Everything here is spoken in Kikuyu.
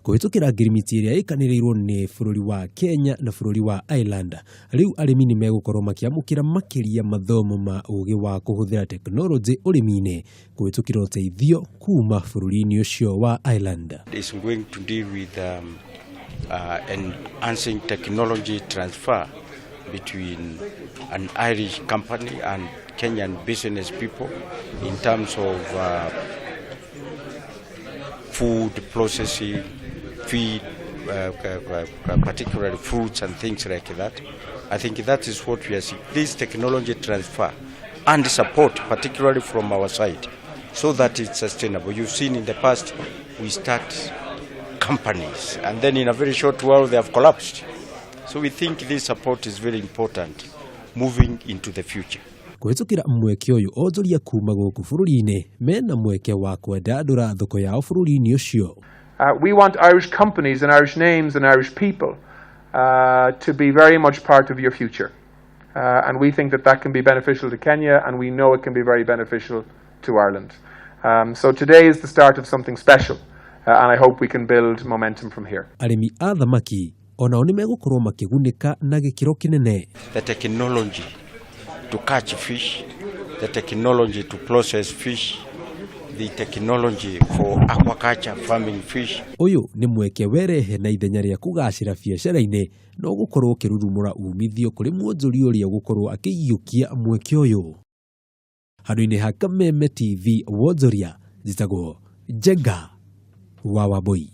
Kũhĩtũkĩra ngirimiti ĩrĩa ĩkanĩrĩirwo nĩ bũrũri wa Kenya na bũrũri wa Ireland, rĩu arĩmi nĩ megũkorwo makĩamũkĩra makĩria mathomo ma ũgĩ wa kũhũthĩra tekinoronjĩ ũrĩmi-inĩ kũhĩtũkĩra ũteithio kuma bũrũri-inĩ ũcio wa Ireland. Is going to deal with enhancing technology transfer between an Irish company and Kenyan business people in terms of food processing, feed, particularly fruits and things like that. I think that is what we are seeing. This technology transfer and support, particularly from our side, so that it's sustainable. You've seen in the past we start companies and then in a very short while they have collapsed. So we think this support is very important moving into the future. Kũhĩtũkĩra mweke ũyũ, onjoria kuma gũkũ bũrũri-inĩ mena mweke wa kwendandũra thoko yao bũrũri-inĩ ũcio. We want Irish companies and Irish names and Irish people to be very much part of your future. And we think that that can be beneficial to Kenya, and we know it can be very beneficial to Ireland. So today is the start of something special, and I hope we can build momentum from here. Arĩmi a thamaki onao nĩ megũkorwo makĩgunĩka na gĩkĩro kĩnene. The technology to catch fish, the technology to process fish, the technology for aquaculture, farming fish. Ũyũ nĩ mweke werehe na ithenya rĩa kũgacĩra biacara-inĩ no gũkorwo ũkĩrurumũra umithio kũrĩ mwonjoria ũrĩa ũgũkorwo akĩiyũkia mweke ũyũ. Handũ-inĩ ha Kameme TV wonjoria, njĩtagwo Njenga wa Wambui.